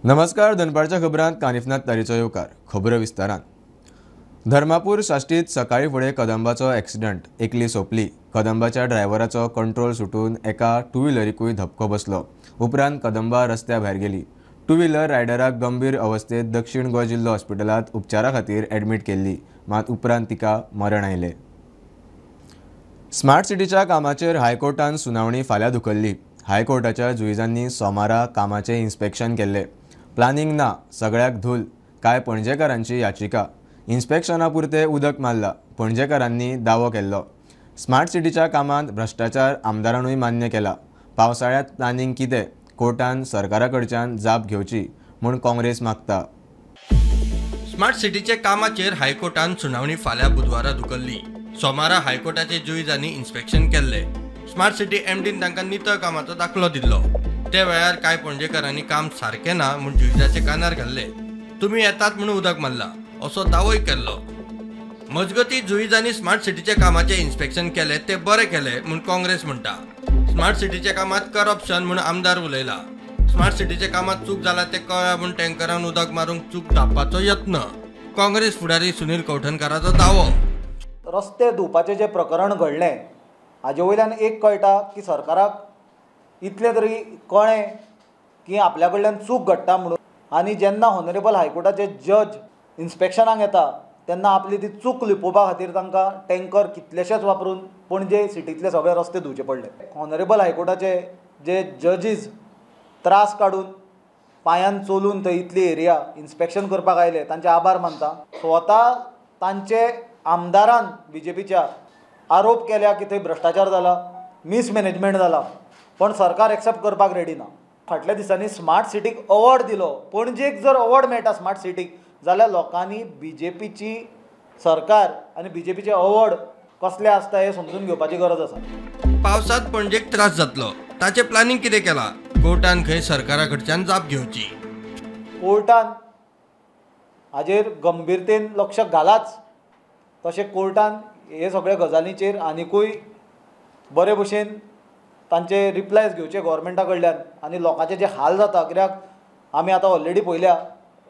नमस्कार, दनपारच्या खबरांत कानिफनाथ तारीचो येवकार. खबरो विस्तारान. धर्मापूर साश्टीत सकाळी फुडें कदंबाचो एक्सिडंट, एकली सोंपली. कदंबाच्या ड्रायव्हराचो कंट्रोल सुटून एका टू व्हिलरीकूय धपको बसलो. उपरांत कदंबा रस्त्या भायर गेली. टू व्हिलर रायडराक गंभीर अवस्थेत दक्षिण गोंय जिल्लो हॉस्पिटलांत उपचारा खातीर एडमीट केल्ली, मात उपरांत तिका मरण आयलें. स्मार्ट सिटीच्या कामाचेर हायकोर्टान सुनावणी फाल्यां धुकल्ली. हायकोर्टाच्या जुईजांनी सोमारा कामाचें इन्स्पेक्शन केल्लें. प्लानिंग ना, सगळ्याक धूल, कांय पणजेकारांची याचिका. इन्स्पेक्शना पुरतें उदक मारला, पणजेकारांनी दावो केल्लो. स्मार्ट सिटीच्या कामांत भ्रश्टाचार आमदारानूय मान्य केला. पावसाळ्यांत प्लानिंग कितें, कोर्टान सरकारा कडच्यान जाप घेवची म्हूण काँग्रेस मागता. स्मार्ट सिटीच्या कामाचेर हायकोर्टान सुनावणी फाल्यां बुधवारा धुकल्ली. सोमारा हायकोर्टाचे जुईजांनी इन्स्पेक्शन केल्ले. स्मार्ट सिटी एमडीन तांकां नितळ कामाचो दाखलो दिल्लो. त्या वेळार कांय पणजेकारांनी काम सारकें ना म्हूण जुईजाचे कानार घाल्ले. तुमी येतात म्हूण उदक मारला असो दावोय केल्लो. मजगती जुईजांनी स्मार्ट सिटीच्या कामाचें इन्स्पेक्शन केलें तें बरें केलें म्हूण काँग्रेस म्हणटा. स्मार्ट सिटीच्या कामांत करप्शन म्हूण आमदार उलयला. स्मार्ट सिटीच्या कामांत चूक जाला तें कळ्ळां म्हूण टँकरान उदक मारूंक चूक धांपपाचो यत्न, काँग्रेस फुडारी सुनील कवठणकाराचो दावो. रस्ते धुवपाचें जें प्रकरण घडलें हाजे वयल्यान एक कळटा की सरकाराक इतलें तरी कळ्ळें की आपल्या कडल्यान चूक घडटा म्हणून. आनी जेन्ना ऑनरेबल हायकोर्टाचे जज इन्स्पेक्शनाक येता तेन्ना आपली ती चूक लिपोवपा खातीर तांकां टँकर कितलेशेच वापरून पणजे सिटींतले सगळे रस्ते धुवचे पडले. ऑनरेबल हायकोर्टाचे जे जजीस त्रास काडून पांयान चलून थंय इतली एरिया इन्स्पेक्शन करपाक आयले तांचे आभार मानता. स्वता तांचे आमदारान बीजेपीच्या आरोप केल्या की थंय भ्रश्टाचार जाला, मिसमॅनेजमेंट जाला, पण सरकार एक्सेप्ट करपाक रेडी ना. फाटल्या दिसांनी स्मार्ट सिटीक अवॉर्ड दिलो. पणजेक जर अवॉर्ड मेळटा स्मार्ट सिटीक जाल्यार लोकांनी बीजेपीची सरकार आनी बीजेपीचे अवॉर्ड कसले आसता हें समजून घेवपाची गरज आसा. पावसांत पणजेक त्रास जातलो ताचें प्लॅनिंग कितें केलां, कोर्टान खंय सरकारा कडच्यान जाप घेवची. कोर्टान हाजेर गंभीरतेन लक्ष घालाच, तशें कोर्टान हे सगळे गजालींचेर आनिकूय बरे भशेन तांचे रिप्लायज घेवचे गव्हर्मेंटा कडल्यान आनी लोकांचे जे हाल जाता, कित्याक आमी आतां ऑलरेडी पळयल्या,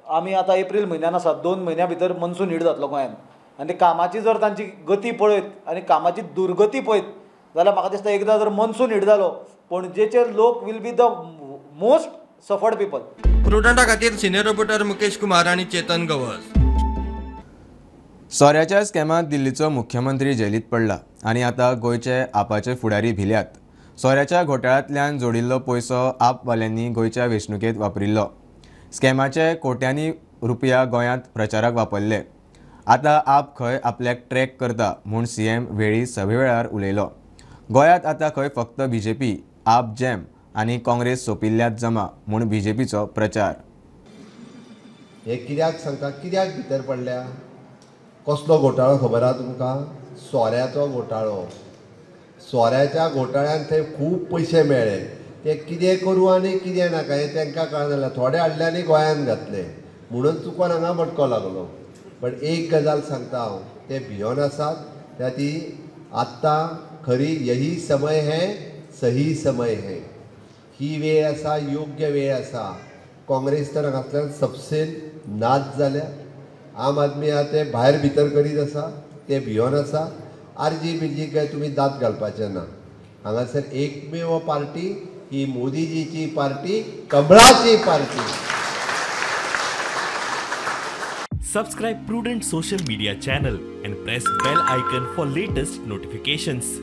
आमी आतां एप्रील म्हयन्यान आसात, 2 म्हयन्या भितर मनसून हीट जातलो गोंयांत आनी कामाची जर तांची गती पळयत आनी कामाची दुर्गती पळयत जाल्यार म्हाका दिसता एकदां जर मनसून हीट जालो पणजेचे लोक will be the most suffered people. प्रुडंटा खातीर सिनियर रिपोर्टर मुकेश कुमार आनी चेतन गवस. सोऱ्याच्या स्कॅमांत दिल्लीचो मुख्यमंत्री जेलींत पडला आनी आतां गोंयचे आपाचे फुडारी भिल्यात. सोऱ्याच्या घोटाळ्यांतल्यान जोडिल्लो पयसो आपवाल्यांनी गोंयच्या वेंचणुकेंत वापरिल्लो. स्कॅमाचे कोट्यांनी रुपया गोंयांत प्रचाराक वापरले. आतां आप खंय आपल्याक ट्रॅक करता म्हूण सीएम वेळी सभे वेळार उलयलो. गोंयांत आतां खंय फक्त बीजेपी, आप जॅम आनी काँग्रेस सोंपिल्ल्यात जमा म्हूण बीजेपीचो प्रचार. हे कित्याक सांगता, कित्याक भितर पडल्या, कसलो घोटाळो खबर आहा तुमकां? सोऱ्याचो घोटाळो. सोऱ्याच्या घोटाळ्यान थंय खूब पयशे मेळ्ळे. ते कितें करूं आनी कितें नाका हें तांकां कळना जालें. थोडे हाडले आनी गोंयांत घातले म्हणून चुकोन हांगा मटको लागलो. पण एक गजाल सांगता हांव, ते भियोन आसात. त्या ती आत्तां खरी यही समय है सही समय है, ही वेळ आसा, योग्य वेळ आसा. काँग्रेस तर हांगांतल्यान सबसे नाच जाल्या. आम आदमी आहा ते भायर भितर करीत आसा, ते भियोन आसा. आरजी बिरजी काय तुमी दांत घालपाचे ना. हांगासर एकमेव पार्टी ही मोदीजीची पार्टी, कमळाची party. Subscribe Prudent social media channel and press bell icon for latest notifications.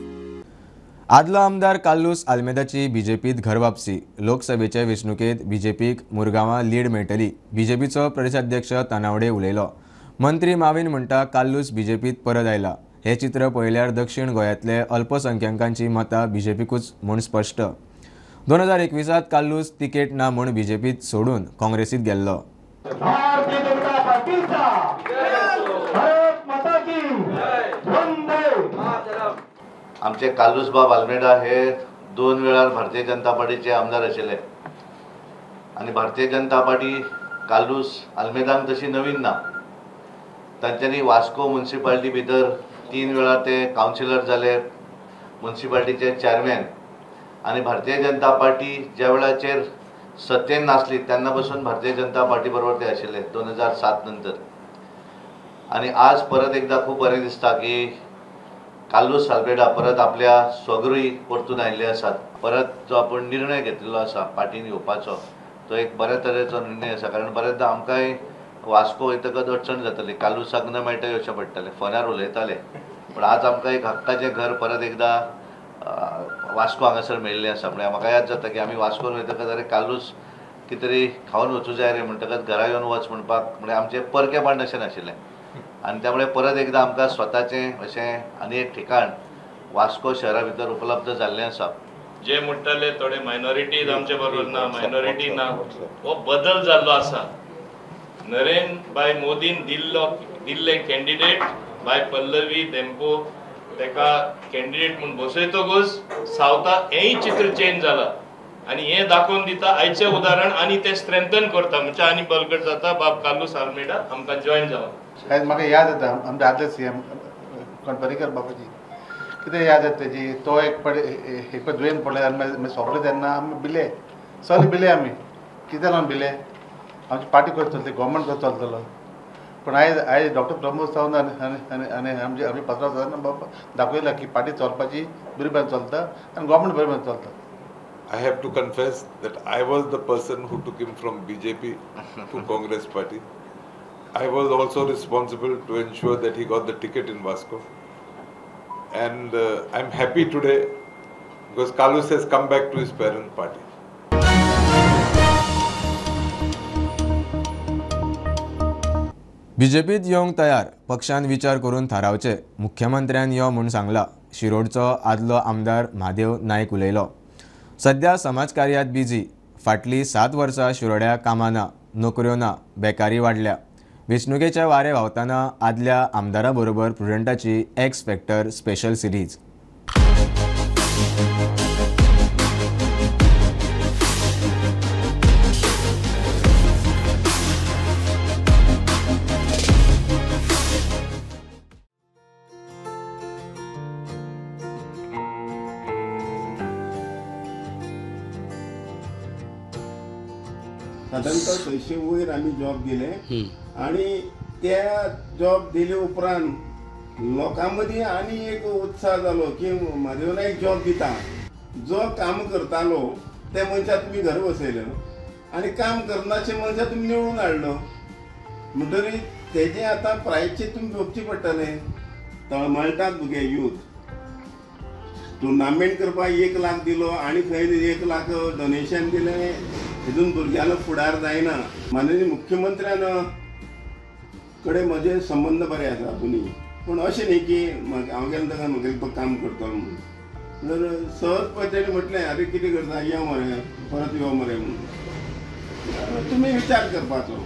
आदलो आमदार कार्लुस आल्मेदाची बीजेपीत घर वापसी. लोकसभेचे वेंचणुकेंत बीजेपीक मुरगांवां लीड मेळटली, बीजेपीचो प्रदेशाध्यक्ष तानावडे उलयलो. मंत्री माविन म्हणटा कार्लुस बीजेपीत परत आयला. हे चित्र पळयल्यार दक्षिण गोंयांतले अल्पसंख्याकांची मतां बीजेपीकूच म्हूण स्पश्ट. 2021 कार्लुस तिकेट ना म्हूण बीजेपीत सोडून काँग्रेसीत गेल्लो. आमचे कार्लुसबाब आल्मेदा हे 2 वेळार भारतीय जनता पार्टीचे आमदार आशिल्ले आनी भारतीय जनता पार्टी कार्लुस आल्मेदांक तशी नवीन ना. तांच्यांनी वास्को म्युनिसिपालिटी भितर 3 वेळार ते कावन्सिलर जाले, म्युनिसिपालिटीचे चेअरमॅन. आनी भारतीय जनता पार्टी ज्या वेळाचेर सत्तेन नासली तेन्ना पासून भारतीय जनता पार्टी बरोबर ते आशिल्ले 2007 नंतर. आनी आज परत एकदा खूब बरें दिसता की कार्लुस आल्मेदा परत आपल्या स्वगृही परतून आयिल्ले आसात. परत जो आपूण निर्णय घेतिल्लो आसा पार्टीन येवपाचो तो एक बऱ्या तरेचो निर्णय आसा, कारण बरेचदा आमकांय वास्को वयतकच अडचण जाताली, कार्लुसाक न मेळटा येवचें पडटालें, फोनार उलयताले. पूण आज आमकां एक हक्काचें घर परत एकदा वास्को हांगासर मेळिल्लें आसा. म्हळ्यार म्हाका याद जाता की आमी वास्कोन वयतकच अरे कार्लुस कितें तरी खावन वचूं जाय रे म्हणटकच घरा येवन वच म्हणपाक म्हळ्यार आमचें परकेपण अशें नाशिल्लें. आनी त्यामुळे परत एकदा आमकां स्वताचें अशें आनी एक ठिकाण वास्को शहरा भितर उपलब्ध जाल्लें आसा. जे म्हणटाले थोडे मायनॉरिटीज आमचे बरोबर ना, मायनॉरिटी ना, हो बदल जाल्लो आसा. नरेंद्र भाई मोदीन दिल्ले कॅन्डिडेट बाय पल्लवी धेंपो तेका कॅन्डिडेट म्हूण बसयतकूच सावथा हेंय चित्र चेंज जाला आनी हें दाखोवन दिता आयचें उदाहरण आनी तें स्ट्रेंथन करता, म्हणजे आनी बलकट जाता. बाब कार्लुस आल्मेदा आमकां जॉयन जावन आयज म्हाका याद येता आमचे आदले सीएम पर्रीकर बाबाजी कितें याद येता तेजी, तो एक एक दुयेंत पडले आनी मागीर सोंपले तेन्ना आमी भिले, सगळे भिले आमी. कितें लागून भिले? आमची पार्टी कशी चलतली, गव्हर्मेंट कसो चलतलो. पूण आयज आयज डॉक्टर प्रमोद सावंत आनी आनी आमचे आमचे पत्राव सावंत बाबा दाखयला की पार्टी चलपाची बरी बरें चलता आनी गव्हर्मेंट बरें बरें चलता. I have to confess that I was the person who took him from BJP to Congress party. I was also responsible to ensure that he got the ticket in Vasco. And I'm happy today because Carlos has come back to his parent party. बीजेपीत येवंक तयार, पक्षान विचार करून थारावचे, मुख्यमंत्र्यान यो म्हूण सांगला. शिरोडचो आदलो आमदार महादेव नायक उलयलो. सध्या समाजकार्यात बिजी, फाटलीं 7 वर्सां शिरोड्या कामां ना, नोकऱ्यो ना, बेकारी वाडल्या. वेंचणुकेचे वारे व्हांवतना आदल्या आमदारा बरोबर प्रुडंटाची एक्स फॅक्टर स्पेशल सिरीज. सादारणतः 600 वयर आमी जॉब दिले आनी त्या जॉब दिले उपरांत लोकां मदीं आनी एक उत्साह जालो की म्हादेव नायक जॉब दिता. जो काम करतालो त्या मनशाक तुमी घर बसयलो आनी काम करनाशे मनशाक तुमी निवडून हाडलो, म्हणटरी तेजें आतां प्रायश्चीत तुमी भोगचें पडटलें. तळमळटात भुरगे यूथ, टुर्नामेंट करपाक 1 लाख दिलो आनी खंय 1 लाख डोनेशन दिलें, हितून भुरग्यांलो फुडार जायना. माननीय मुख्यमंत्र्यान कडेन म्हजे संबंद बरे आसा अजुनूय, पूण अशें न्ही की हांव गेलो ताका म्हगेलें तो काम करतलो म्हणून. तर सहज पळय तेणें म्हटलें अरे कितें करता, यो मरे परत यो मरे म्हणून. तुमी विचार करपाचो,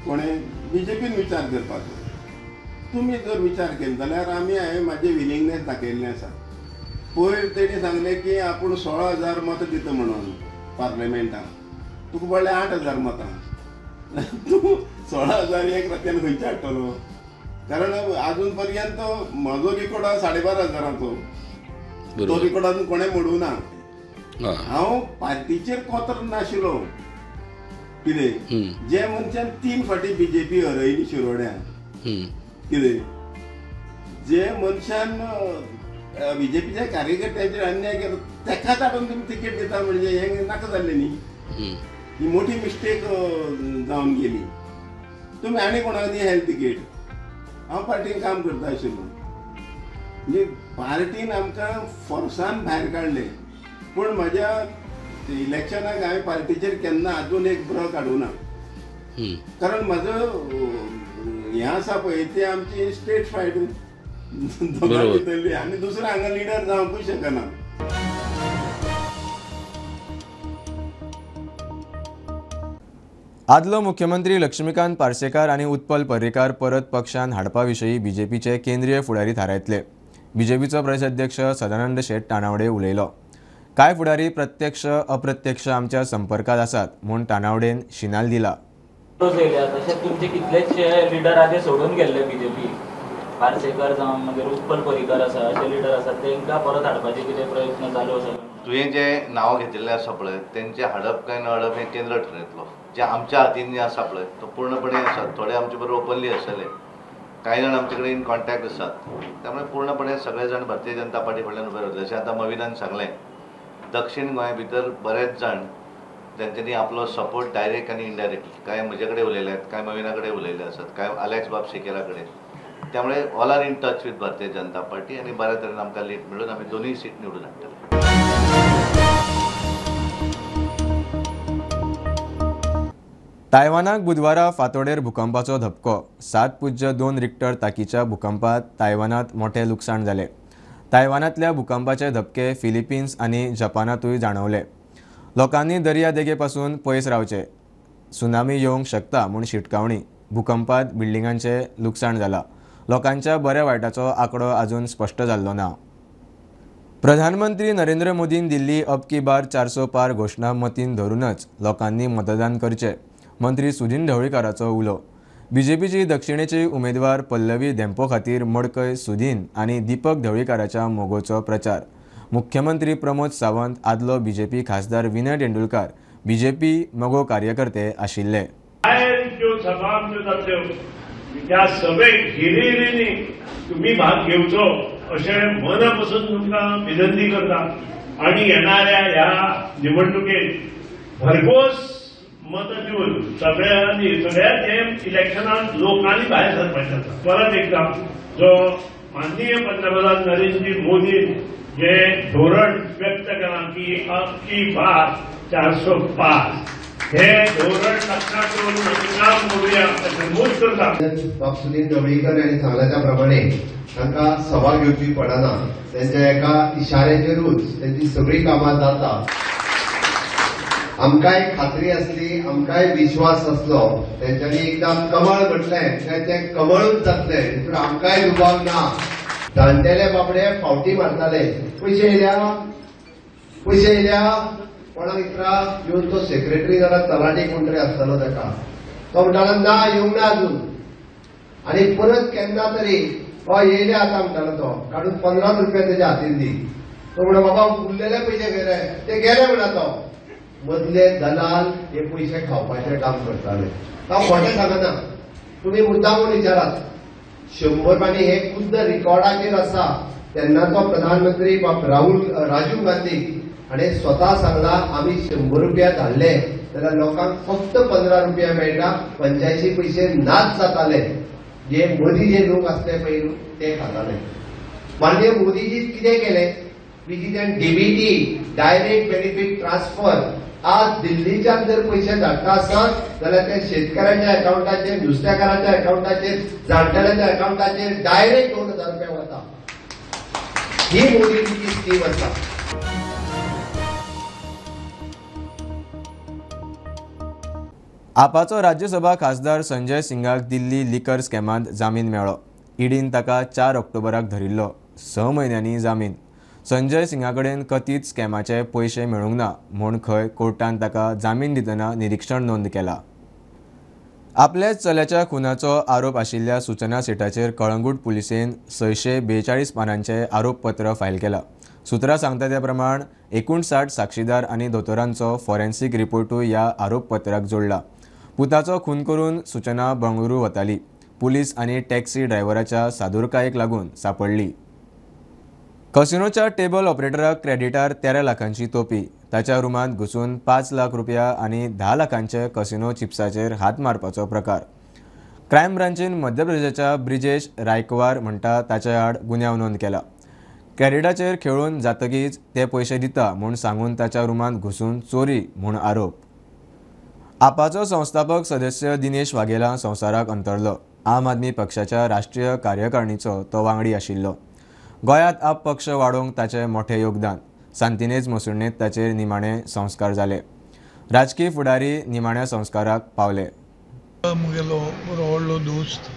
कोणें बीजेपीन विचार करपाचो. तुमी जर विचार केलो जाल्यार आमी हांवें म्हाजें विलिंगनेस दाखयल्लें आसा. पयर तेणी सांगलें की आपूण 16,000 मतां दिता म्हणून पार्लमेंटाक, तुका पडले 8,000 मतां, तूं 16,000 एक रातयान खंयचे हाडटलो? कारण आजून पर्यंत म्हजो रिकॉर्ड आसा 12,500, तो रिकॉर्ड आजून कोणें मोडूं ना. हांव पार्टीचेर कोतर नाशिल्लो. कितें जे मनशान 3 फावटी बीजेपी हरयली शिरोड्या, कितें जे मनशान बीजेपीच्या कार्यकर्त्यांचेर अन्याय केलो तेकाच हाडून तुमी तिकेट दिता म्हणजे हें नाका जाल्लें न्ही. ही मोठी मिस्टेक जावन गेली. तुमी आनी कोणाक दी हेल्थ तिकेट. हांव पार्टीन काम करता आशिल्लो, म्हणजे पार्टीन आमकां फोर्सान भायर काडले. पूण म्हज्या इलेक्शनाक हांवें पार्टीचेर केन्ना आजून एक ब्र काडूं ना, कारण म्हजो हें आसा पळय तें आमची स्टेट फायट दोगां भितरली आनी दुसरो हांगा लिडर जावंकूय शकना. आदलो मुख्यमंत्री लक्ष्मीकांत पार्सेकार आनी उत्पल पर्रीकार परत पक्षान हाडपा विशीं बीजेपीचे केंद्रीय फुडारी थारायतले. बीजेपीचो प्रदेश अध्यक्ष सदानंद शेट तानावडे उलयलो. कांय फुडारी प्रत्यक्ष अप्रत्यक्ष आमच्या संपर्कात आसात म्हूण तानावडेन शिनाल दिला. तशेंच तुमचे कितलेशे लिडर आदी सोडून गेल्ले बीजेपी, पार्सेकर जावं मागीर उत्पल पर्रीकर आसा अशे लिडर आसात तांकां परत हाडपाचे कितें प्रयत्न चालू आसा? तुवें जे नांव घेतिल्लें आसा पळय तेंचें हाडप काय न हाडप हें केंद्र ठरयतलो. जें आमच्या हातीन जें आसा पळय तो पूर्णपणे आसा. थोडे आमचे बरोबर ओपनली आसतले, कांय जाण आमचे कडेन इन कॉन्टॅक्ट आसात, त्यामुळे पूर्णपणे सगळे जाण भारतीय जनता पार्टी कडल्यान उबे रावतले. जशें आतां मविनान सांगलें, दक्षिण गोंया भितर बरेच जाण तेंच्यांनी आपलो सपोर्ट डायरेक्ट आनी इनडायरेक्टली कांय म्हजे कडेन उलयल्यात, कांय मविना कडेन उलयले आसात, कांय आलेक्स बाब सिकेरा कडेन. त्यामुळे all are in touch with Bharatiya Janata Party आनी बऱ्या तरेन आमकां लीड मेळून आमी दोनूय सीट निवडून हाडटले. तायवानाक बुधवारा फांतोडेर भुकंपाचो धपको. 7.2 रिक्टर ताकीच्या भुकंपात तायवानात मोठें लुकसाण जालें. तायवानांतल्या भुकंपाचे धपके फिलिपिन्स आनी जपानांतूय जाणवले. लोकांनी दर्या देगे पासून पयस रावचें, सुनामी येवंक शकता म्हूण शिटकावणी. भुकंपात बिल्डिंगांचें लुकसाण जालां. लोकांच्या बऱ्या वायटाचो आंकडो अजून स्पश्ट जाल्लो ना. प्रधानमंत्री नरेंद्र मोदीन दिल्ली अब की बार 400 पार घोशणा मतीन धरूनच लोकांनी मतदान करचें, मंत्री सुदिन ढवळीकाराचो उलो. बीजेपीची दक्षिणेची उमेदवार पल्लवी धेंपो खातीर मडकय सुदीन आनी दीपक ढवळीकाराच्या मोगोचो प्रचार. मुख्यमंत्री प्रमोद सावंत, आदलो बीजेपी खासदार विनय तेंडुलकार बीजेपी मगो कार्यकर्ते आशिल्ले. सभा आमच्यो जातल्यो त्या सभेक हिरिहिरींनी तुमी भाग घेवचो अशें मना पसून तुमकां विनंती करता आनी येणाऱ्या ह्या निवडणुकेत भरघोस मतां दिवन सगळ्यांनी सगळ्यात हे इलेक्शनाक लोकांनी भायर सरपाचें आसा. परत एकदां जो माननीय पंतप्रधान नरेंद्र मोदी जे धोरण व्यक्त केलां की अब की बार 400 पार हे धोरण लक्षात दवरून आमी काम करुया अशें नमूद करता. बाब सुनील ढवळीकर यांनी सांगला त्या प्रमाणे तांकां सभा घेवची पडना, त्यांच्या एका इशाऱ्याचेरूच त्यांची सगळी कामां जाता. आमकांय खात्री आसली, आमकांय विश्वास आसलो तेंच्यांनी एकदां कमळ म्हटलें काय तें कमळूच जातलें हितून आमकांय दुबाव ना. जाणटेले बाबडे फावटी मारताले, पयशे येयल्या पयशे येयल्या कोणाक इतरा येवन तो सेक्रेटरी जाल्यार तलाठी कोण तरी आसतालो ताका, तो म्हणटालो ना येवंक ना अजून, आनी परत केन्ना तरी हय येयले आतां म्हणटालो तो, काडून 15 रुपया तेज्या हातीन दी. तो म्हणटा बाबा उरलेले पयशे गेले ते गेले म्हणटा तो. मदले दलाल हे पयशे खावपाचें काम करताले. हांव खोटें सांगना, तुमी मुद्दाम म्हणून विचारात. 100 आनी हे खुद्द रिकॉर्डाचेर आसा. तेन्नाचो प्रधानमंत्री बाब राजीव गांधी हाणें स्वता सांगला आमी 100 रुपया धाडले जाल्यार लोकांक फक्त 15 रुपया मेळटा, 85 पयशे नाच जाताले. जे मदीं जे लोक आसले पळय ते खाताले. माननीय मोदीजी कितें केलें, which DBT direct benefit transfer, आज दिल्लीच्यान जर पयशे धाडटा आसत जाल्यार ते शेतकऱ्यांच्या अकाउंटाचेर, नुस्तेकारांच्या अकाउंटाचेर, जाणटेल्यांच्या अकाउंटाचेर डायरेक्ट 2000 रुपया वता. ही मोदीजीची स्कीम आसा. आपाचो राज्यसभा खासदार संजय सिंगाक दिल्ली लिकर स्कॅमांत जामीन मेळ्ळो. ईडीन ताका 4 ऑक्टोबराक धरिल्लो. 6 म्हयन्यांनी जामीन. संजय सिंगा कडेन कथीत स्कॅमाचे पयशे मेळूंक ना म्हूण खंय कोर्टान ताका जामीन दितना निरीक्षण नोंद केला. आपल्याच चल्याच्या खुनाचो आरोप आशिल्ल्या सूचना सेठाचेर कळंगूट पुलिसेन 642 पानांचे आरोपपत्र फायल केला. सूत्रां सांगता त्या प्रमाण 59 साक्षीदार आनी दोतोरांचो फॉरेन्सिक रिपोर्टूय ह्या आरोपपत्राक जोडला. पुताचो खून करून सूचना बंगळुरू वताली. पुलीस आनी टॅक्सी ड्रायव्हराच्या सादुरकायेक लागून सापडली. कसिनोच्या टेबल ऑपरेटराक क्रेडिटार 13 लाखांची तोपी. ताच्या रुमांत घुसून 5 लाख रुपया आनी 10 लाखांचे कसिनो चिप्साचेर हात मारपाचो प्रकार. क्रायम ब्रांचीन मध्य प्रदेशाच्या ब्रिजेश रायकवार म्हणटा ताच्या आड गुन्यांव नोंद केला. क्रेडिटाचेर खेळून जातकीच ते पयशे दिता म्हूण सांगून ताच्या रुमांत घुसून चोरी म्हूण आरोप. आपाचो संस्थापक सदस्य दिनेश वाघेला संवसाराक अंतरलो. आम आदमी पक्षाच्या राष्ट्रीय कार्यकारिणीचो तो वांगडी आशिल्लो. गोंयांत आप पक्ष वाडोवंक ताचें मोठें योगदान. सांतिनेज मसुंडेंत ताचेर निमाणे संस्कार जाले. राजकीय फुडारी निमाण्या संस्काराक पावले. म्हगेलो बरो व्हडलो दोस्त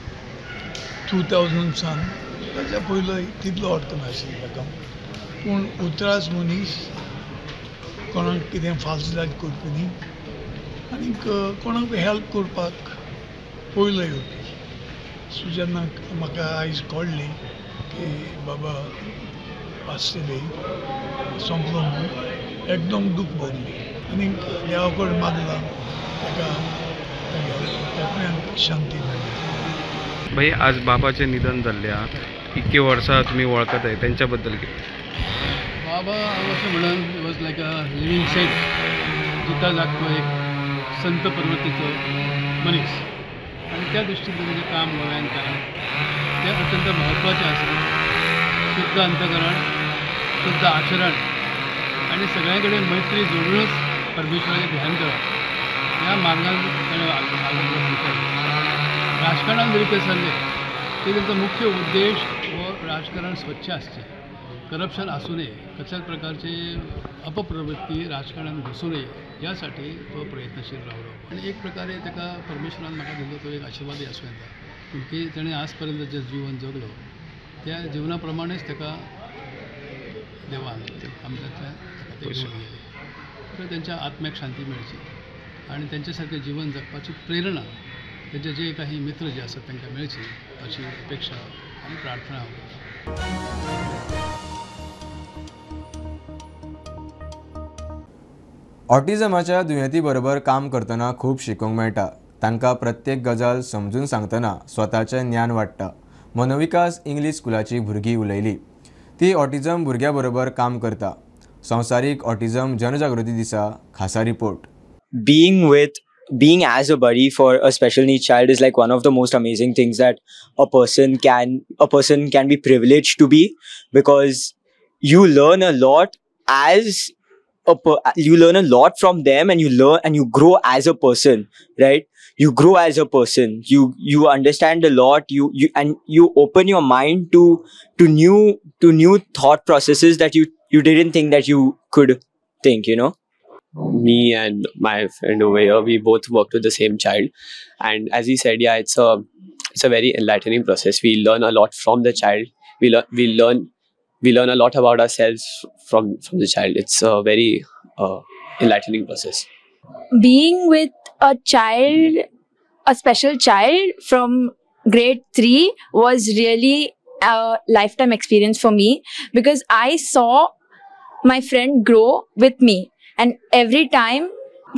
2000 सान ताच्या पयलो तितलो अर्थ नाशिल्लो ताका, पूण उतरास मनीस, कोणाक कितें फाल्सदाद करपी न्ही आनीक कोणाक हेल्प करपाक पयलो येवपी. सो जेन्ना म्हाका आयज कळ्ळें की बाबा आसतले सोंपलो म्हणून एकदम दूख भोगली आनी देवा कडेन मागलां ताका ताका शांती मेळ्ळी. भाई, आज बाबाचें निधन जाल्लें आहा, इतकी वर्सां तुमी वळखताय, तेंच्या बद्दल कितें? बाबा हांव अशें म्हणून was like a living saint, जिता जागतो एक संत प्रवृत्तीचो मनीस आनी त्या दृश्टीन तेजें काम गोंयांत केलां तें अत्यंत म्हत्वाचें आसा. शुद्ध अंतकरण, शुद्ध आचरण आनी सगळ्यां कडेन मैत्री जोडूनच परमेश्वराचें ध्यान करप ह्या मार्गान ताणें आगळो. राजकारणान जरी ते सरले तरी तांचो मुख्य उद्देश हो राजकारण स्वच्छ आसचें, करप्शन आसूं नये, कसल्याच प्रकारचे अपप्रवृत्ती राजकारणान घुसूं नये ह्यासाठी तो प्रयत्नशील रावलो. आनी एक प्रकारे ताका परमेश्वरान म्हाका दिल्लो तो एक आशिर्वादय आसूं येता की ताणें आज पर्यंत जें जीवन जगलो त्या जिवना प्रमाणेच ताका देवान आमच्यांतल्यान ताका ते घेवन गेले. तर त्यांच्या आत्म्याक शांती मेळची आनी तेंच्या सारकें जीवन जगपाची प्रेरणा तेंचे जे काही मित्र जे आसात तांकां मेळची अशी अपेक्षा आनी प्रार्थना हांव करतां. ऑटिझमाच्या दुयेंती बरोबर काम करतना खूब शिकूंक मेळटा. तांकां प्रत्येक गजाल समजून सांगतना स्वताचें ज्ञान वाडटा. मनोविकास इंग्लीश स्कुलाची भुरगीं उलयली. ती ऑटिझम भुरग्यां बरोबर काम करता. संवसारीक ऑटिझम जनजागृती दिसा खासा report. Being as a buddy for a special needs child is like one of the most amazing things that a person can be privileged to be, because you learn a lot as you learn a lot from them, and you learn and you grow as a person, right? You grow as a person, you understand a lot, you and you open your mind to new thought processes that you didn't think that you could think, you know. Me and my friend over here, we both worked with the same child, and as he said, yeah, it's a very enlightening process. We learn a lot from the child. We learn a lot about ourselves from the child. It's a very enlightening process. Being with a child, a special child from grade 3 was really a lifetime experience for me, because I saw my friend grow with me, and every time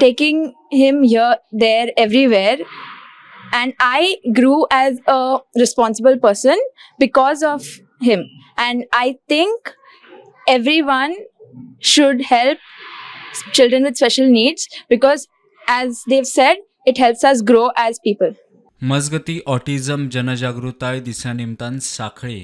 taking him here, there, everywhere, and I grew as a responsible person because of him. And I think everyone should help children with special needs, because as they've said, it helps us grow as people. मजगती autism जनजागृताय दिसा निमतान साखळे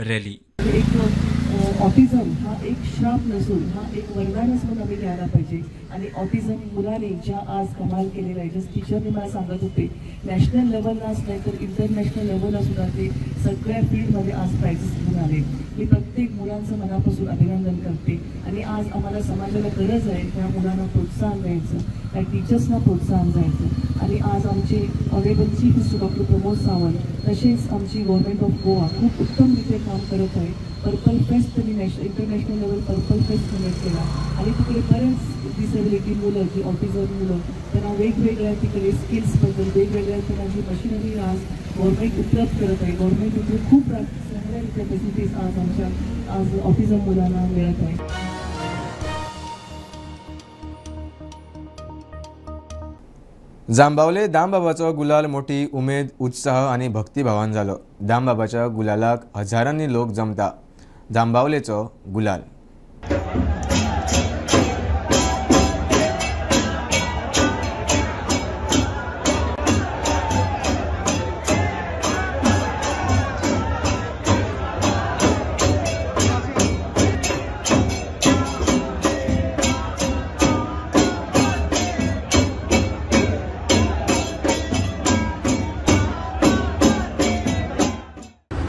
rally. एक autism हा एक श्राप नसून हा एक वरदानच म्हणून आम्ही घ्यायला पाहिजे. आणि ऑटिझम मुलाने ज्या आज कमाल केलेला आहे, जसं टीचरने मला सांगत होते, नॅशनल लेवललाच नाही तर इंटरनॅशनल लेवलला सुद्धा ते सगळ्या फील्डमध्ये आज प्राइजेस घेऊन आले. मी प्रत्येक मुलांचं मनापासून अभिनंदन करते. आणि आज आम्हाला समाजाला गरज आहे त्या मुलांना प्रोत्साहन द्यायचं, त्या टीचर्सना प्रोत्साहन द्यायचं. आणि आज आमचे honourable chief minister doctor Pramod Sawant तसेच आमची गव्हर्नमेंट ऑफ गोवा खूप उत्तमरित्या काम करत आहे. पर्पल फेस्ट त्यांनी international level purple fest conduct केला आणि तिकडे बरेच डिसेबिलिटी मुलं जी ऑटिझम मुलं त्यांना वेगवेगळ्या तिकडे स्किल्सबद्दल वेगवेगळ्या त्यांना जी मशिनरी आज गव्हर्नमेंट उपलब्ध करत आहे. गव्हर्नमेंट इथे खूप चांगल्या फॅसिलिटीज आज आमच्या आज ऑटिझम मुलांना मिळत आहे. जांबावले दामबाबाचो गुलाल मोठी उमेद, उत्साह आनी भक्तिभावान जालो. दामबाबाच्या गुलालाक हजारांनी लोक जमता. जांबावलेचो गुलाल.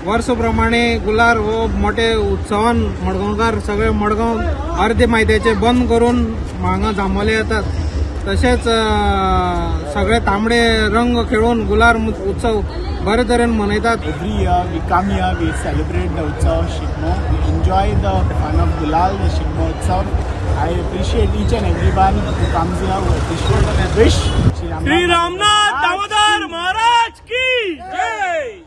वर्सप्रमाणे गुलार हो मोठे उत्सवान मडगांवकार सगळे मडगांव अर्धे मायत्याचे बंद करून हांगा जांबावले येतात. तशेंच सगळे तांबडे रंग खेळून गुलार उत्सव बरे तरेन मनयतात. Every year we come here, we celebrate the utsav of Shigmo, we enjoy the fun of Gulal, the Shigmo utsav. I appreciate each and everyone who comes here, who appreciate wish Shri Ramnath Damodar Maharaj की जय.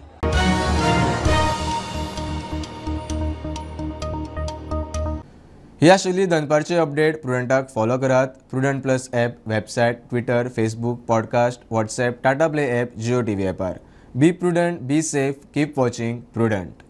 ही आशिल्ली दनपारची update. प्रुडंटाक follow करात. Prudent plus app, website, Twitter, Facebook, podcast, WhatsApp, Tata Play app, Jio TV ॲपार. Be prudent, be safe, keep watching Prudent.